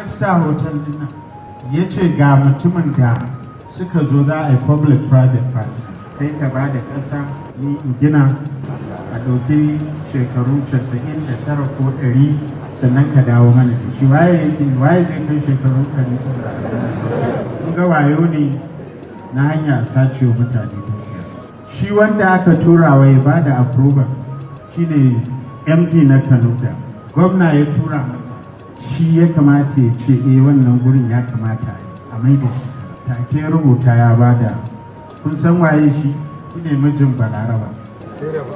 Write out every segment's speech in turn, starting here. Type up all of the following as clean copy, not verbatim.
Five star hotel din nan, ya ce ga mutumin da suka zo za a yi public private partner, kai ka ba da ƙasa, ni in gina, a ɗauki shekaru 99 ko 100 sannan ka dawo mana da shi. Waye yake, waye zai kai shekaru 100? Kun ga wayo ne na hanya sacewa mutane dukiya. Shi wanda aka tura wa ya bada approval shine MD na Kanuda, gwamna ya tura masa. Shi ya kamata ya ce, "Eh, wannan gurin ya kamata a mai da shi." Take rubuta ya bada. Kun san waye shi? Shine mijin Balaraba.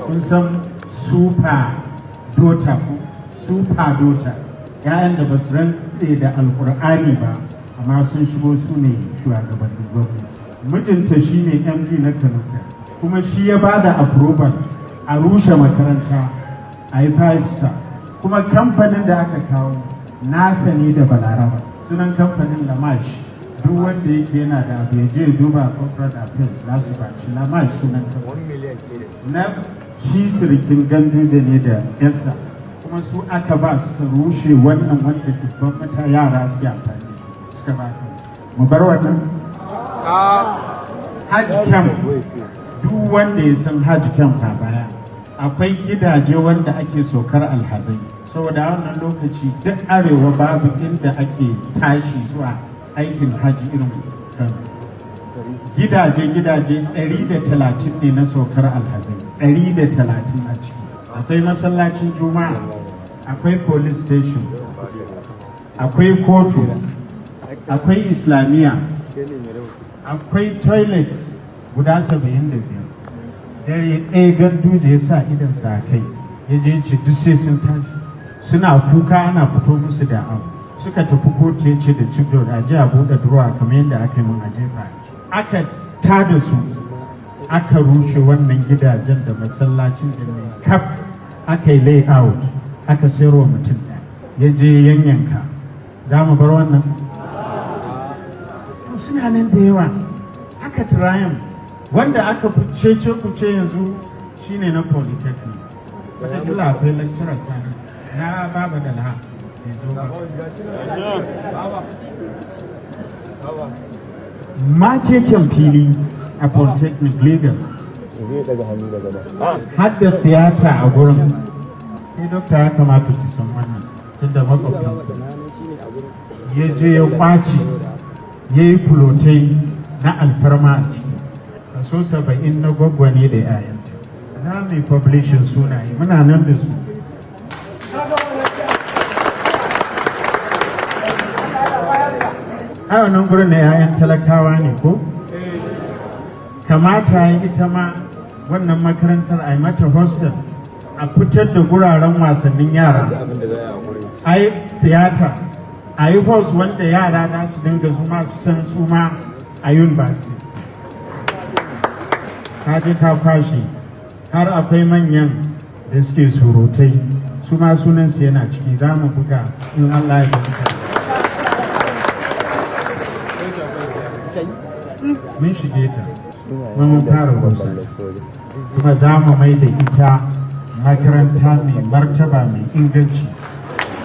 Kun san super daughter ko super daughter, ‘ya'yan da ba su rantse da Alkur'ani ba amma sun shigo su ne shugabannin gwamnati. Mijinta shine MD na Kanuka, kuma shi ya ba da approval a rushe makaranta a yi five star. Kuma kamfanin da aka kawo nasa ne da Balaraba, sunan kamfanin Lamash. Duk wanda yake yana da abu ya je ya duba corporate affairs, za su ba shi. Lamash sunan kamfanin na shi sirikin Ganduje ne da yarsa, kuma su aka ba suka rushe wannan wanda dubban mata yara suke amfani da shi, suka ba mu bar wannan. Hajj Camp, duk wanda ya san Hajj Camp, a baya akwai gidaje wanda ake saukar alhazai, saboda wannan lokaci duk arewa babu inda ake tashi zuwa aikin hajji irin Kano. Gidaje gidaje 130 ne na saukar alhazai, 130 a ciki. Akwai masallacin Juma'a, akwai police station, akwai kotu, akwai islamiyya, akwai toilets guda 75. Dare ɗaya Ganduje ya sa idan sa kai ya je ce duk sai sun tashi. Suna kuka ana fito musu da abu, suka tafi kotu. Ya ce da chief judge, a je a buɗe drawer kamar yadda aka yi mun, a jefa. Aka tada su, aka rushe wannan gidajen da masallacin da mai kaf, aka yi layout, aka sayarwa mutum ɗaya, ya je yanyanka. Za mu bar wannan? To, suna nan da yawa haka. Triumph wanda aka fi cece kuce yanzu shine na Polytechnic. Wataƙila akwai lecturer sani na Baba da Laha bai zo ba. Makeken fili a Polytechnic Legal Zai daga hannu daga nan. Har da tiyata a gurin. Sai dokta, ya kamata ki san wannan tunda makwabtan ya je ya kwace, ya yi fulotai na alfarma a ciki, kaso 70 na gwaggwane da 'ya'yanta. Za mu yi publishing sunaye, muna nan da su. Ai wannan gurin na 'ya'yan talakawa ne ko? Kamata ya ita ma wannan makarantar a yi mata hostel, a fitar da guraren wasannin yara, Abin da za a yi a gurin. A yi tiyata, a yi halls wanda yara za su dinga zuma su san su ma a universities. Ka je ka kwashe, har akwai manyan da suke surutai, su ma sunansu yana ciki. Za mu buga in Allah ya mutane. Mun shige ta kuma mun fara rusa ta, kuma za mu mai da ita makaranta mai martaba, mai inganci,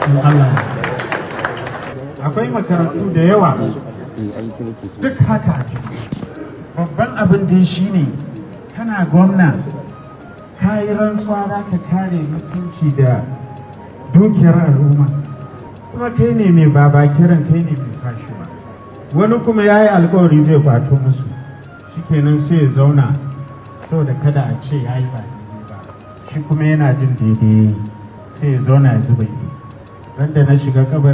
in Allah ya yarda. Akwai makarantu da yawa. Eh, an yi ciniki. Duk haka. Babban abin da shi ne, kana gwamna, ka yi rantsuwa za ka kare mutunci da dukiyar al'umma, kuma kai ne mai baba kiran, kai ne mai kwashewa. Wani kuma ya yi alkawari zai kwato musu, shikenan sai ya zauna saboda kada a ce ya yi ba daidai ba. Shi kuma yana jin daidai, sai ya zauna ya zuba ido. Randa na shiga kabari